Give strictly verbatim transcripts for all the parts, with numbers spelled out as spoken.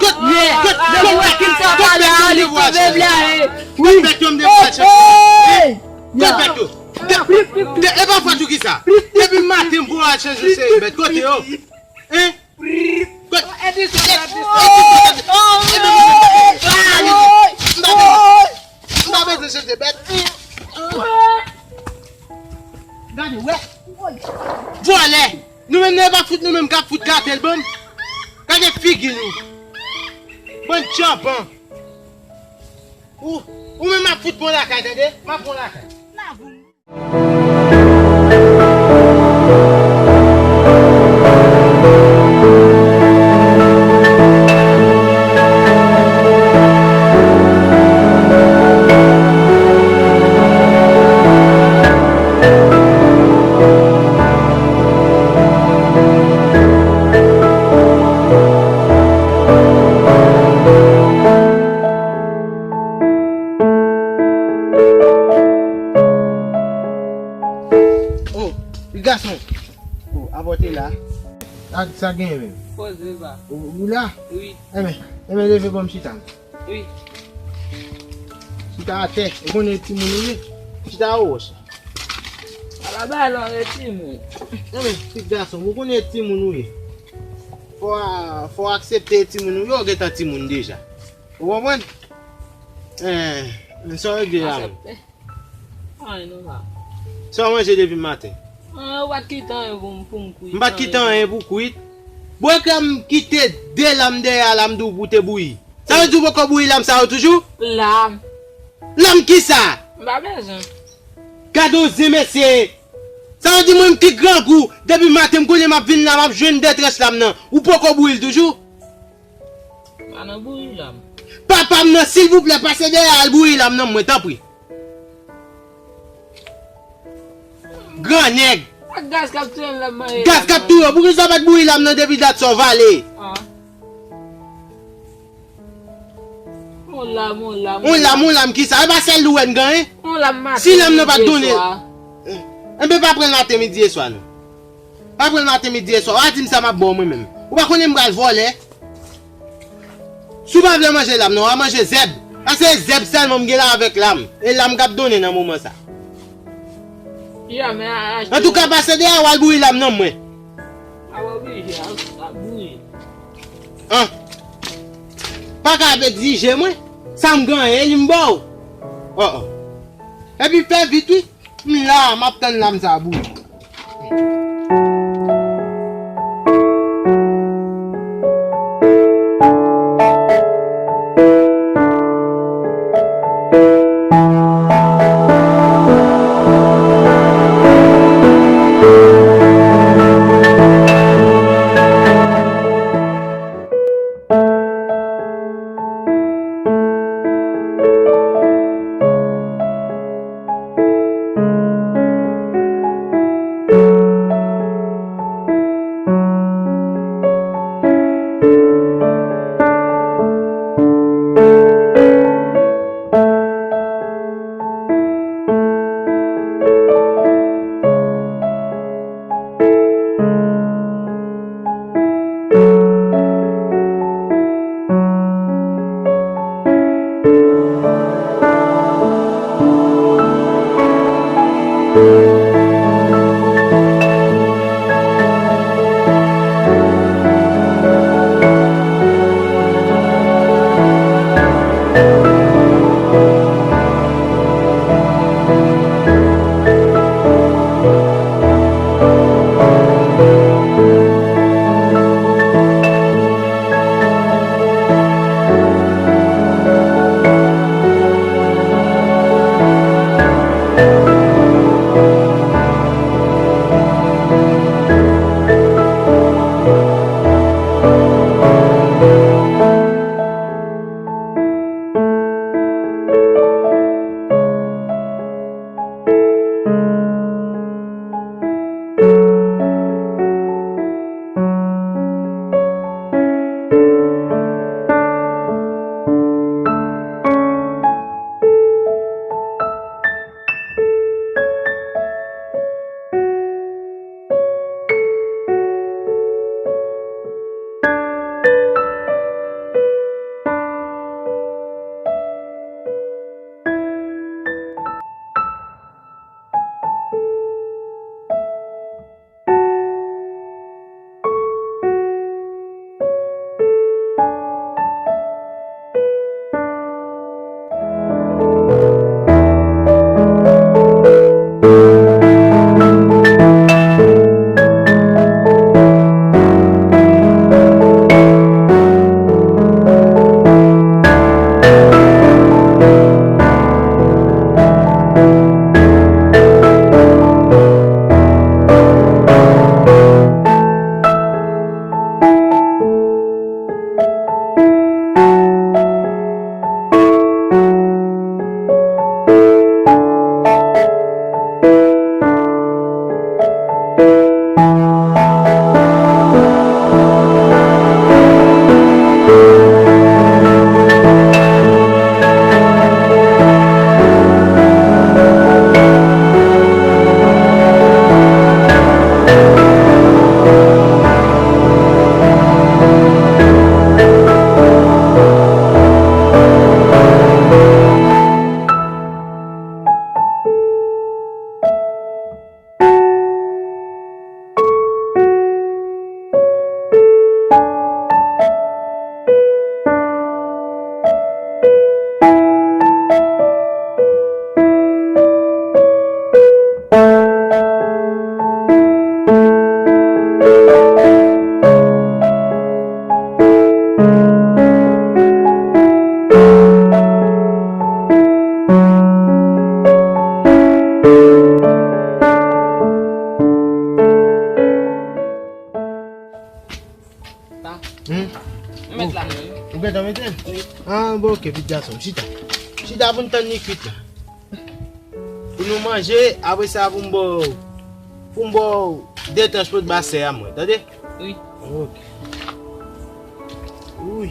Kot, kot, kot bèt yo m devwa al chèche? Kot bèt yo m devwa al chèche? Kot bèt yo? De- E pa fòt ou ki sa? Depi maten m pou al chèche seri bèt. Kote yo? Hein? Kot? M pa bezwen chèche bèt. Gade, wè. Vòlè! Nou menm, nou pa fout, nou menm k ap fout gate l ban m. Gade figi nou. Bann tchanpan. Ou, ou menm m ap fout pran lakay, tande? M ap pran lakay. Oh, gason. Oh, apòte la. Sa, sa gen menm? Poze ba. Ou, ou la? Wi. Enben, enben, leve ban m chita. Wi. Chita atè. Ou konnen timoun ou ye? Chita o wòch. Ala bay lan e timoun. Enben, ti gason, ou konnen timoun ou ye. Fò a, fò aksepte timoun ou ye, ou gentan timoun deja. Ou konprann? Eh, sa w regle la menm? Aksepte. Anyen non pa. Sa w manje depi maten? Anyen, ou pa t kite anyen pou m, pou m kwit. M pa t kite anyen pou w kwit? Bon, e kè m kite de lam dèyè a la, m di w pou w te bouyi. Sa vle di w poko bouyi lam sa yo toujou? Lam. Lam kisa? M pa bezwen. Gade yon zen mesye. Sa vle di mwen m ki grangou, depi maten m konnen m ap vin la, m ap jwenn de tranch lam nan. Ou poko bouyi l toujou? Pa nan bouyi lam. Papa m nan, silvouplè, pase dèyè al bouyi lam nan mwen, tanpri. Gran nèg. Ak gaz k ap touye m lè m manje lam nan. Gaz k ap touye w, poukisa w pa t bouyi lam nan depi dat sa w vale? Ah. On lam, on lam. On lam, on lam kisa? E pa sèl li w wè n genyen? On lam maten, midi e swa. Si lam nan pa t donnen. Enben pa pran l maten, midi e swa non. Pa pran l maten, midi e swa. W a di m sa m ap ba w mwen menm. Ou pa konnen m pral vòlè? Si w pa vle manje lam nan, w a manje zèb. Paske e zèb sèlman m gen la avèk lam. E lam k ap donnen nan moman sa. Ya, men a, achte. Antouka, pase dèyè w al bouyi lam nan mwen. A w oblije, a, a bouyi. An. Pa ka ap egzije mwen. Sa m genyen, li m ba w. Oh, oh. Epi fè vit, wi. M la, m ap tann lam sa bouyi. Sa mete l? Wi. Ah, bon, ok, pitit gason m. Chita. Chita pou n tann li kwit la. Pou nou manje, apre sa pou m ba w, pou m ba w de tranch pou w ba sè a mwen, tande? Wi. Ok. Wi.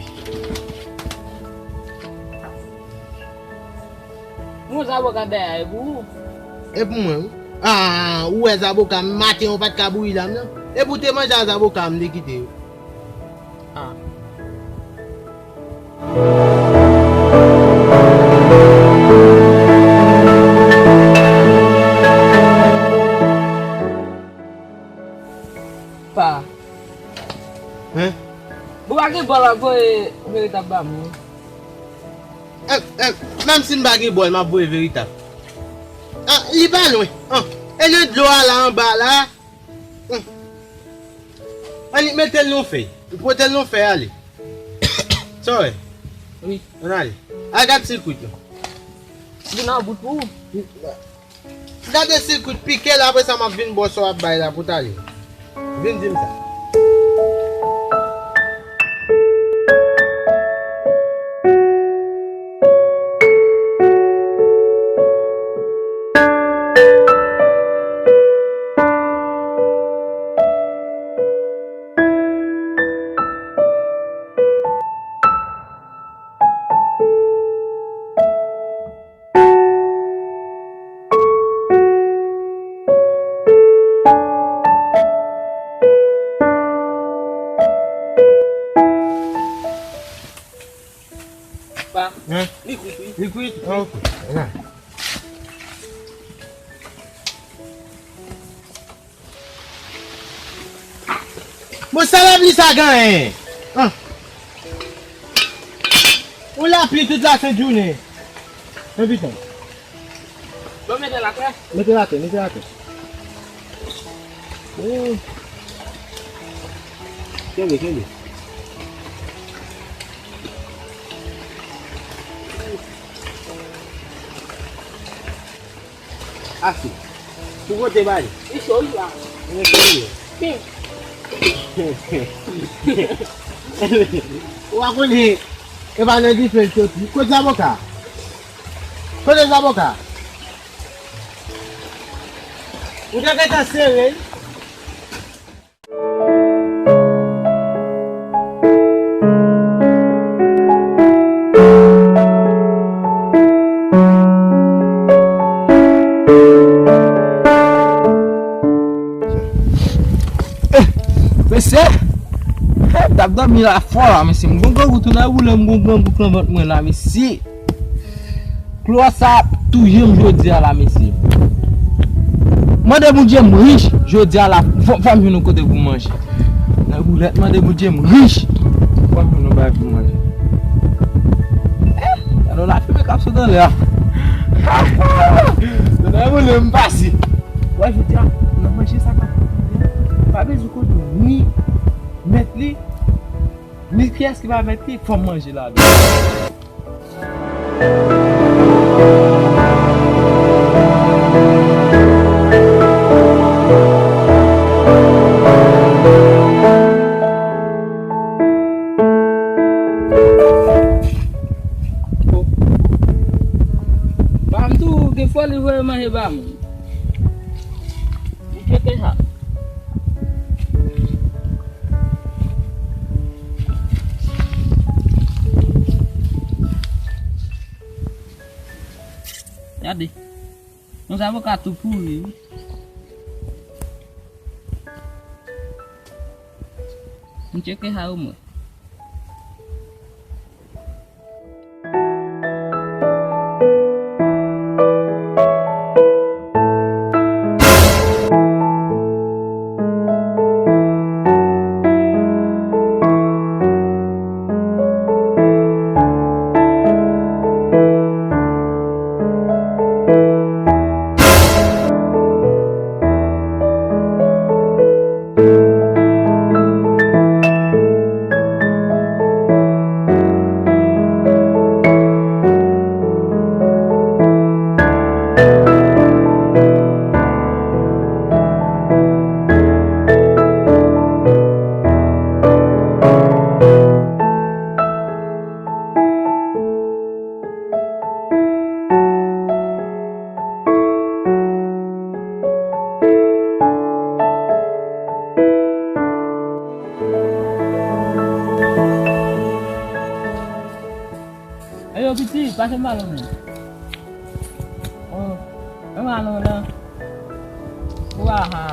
Mwen zaboka dèyè e pou ou. E pou mwen, wi. Ah, ou wè zaboka m maten yo pa t ka bouyi la m nan. E pou te manje a zaboka m te kite yo. Ah. Pa. Hein? Bon, pa gen bòl ap voye veritab ba mwen. Eh, eh, menm si m pa gen bòl, m ap voye veritab. Ah, li pa lwen. Ah, e nan dlo a la anba la. Hmm. Annik mete l nan fèy. Pote l nan fèy ale. Sa w wè? Wi. Ann ale. Al gad si l kwit non. Li nan bout pou ou. Gade si l kwit, pike l, apre sa m ap vin ba w sa w ap bay la pou talè. Vin di m sa. Pa. Hein? Li kwit, wi. Li kwit? Ah, ok. La. Bon, sa lapli sa genyen? Ah. Yon lapli tout lasent jounen. Men pitan. Bon, mete l atè. Mete l atè, mete l atè. Oh. Kenbe, kenbe. Ase. Pou kote bale? Li cho, wi, la. Mwen serye. Pi. Ou pa konnen, e pa nan dife l soti. Kote zaboka? Kote zaboka? Ou te gentan sere l. Eh, mesye, eh, m t ap dòmi la fò la, mesye. M gon grangou tou nan woule, m gon grangou nan vant mwen la, mesye. Klwa sa ap touye m jodi a la, mesye. Mande Bondye m rich jodi a la, fò, fò m jwenn yon kote pou manje. Nan boulèt, mande Bondye m rich, fò m jwenn yon bagay pou manje. Eh, gade yon lafimen k ap sot anlè a. Nan boulèt m pase. Wè, jodi a, nan manje sa k ap fèt, pa bezwen konnen ni mèt li, ni kiyès ki pa mèt li, fò m manje ladan. Ba m tou, gen fwa li voye manje ba m. M tcheke sa. Gade. Yon zaboka tou pouri, wi. M tcheke sa omwen. Ayo, piti, pase m balon nan. Oh, men balon nan. Waha.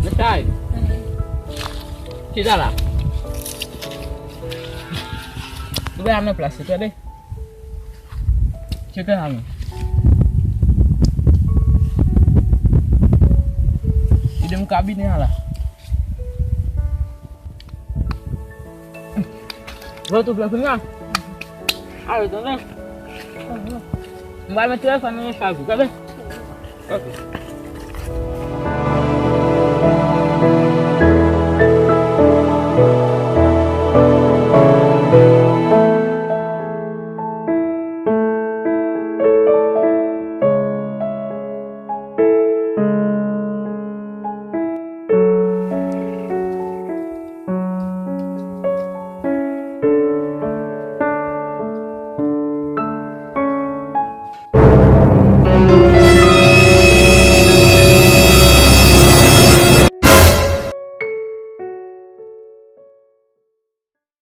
Mèt kay. Chita la. Ou pa nan plas ou, tande? Chita la, men. Kite m kabine a la. Vòt ou pran kounye a? Ale, tande. M pral met telefòn nan nan chaj ou, tande? Ok.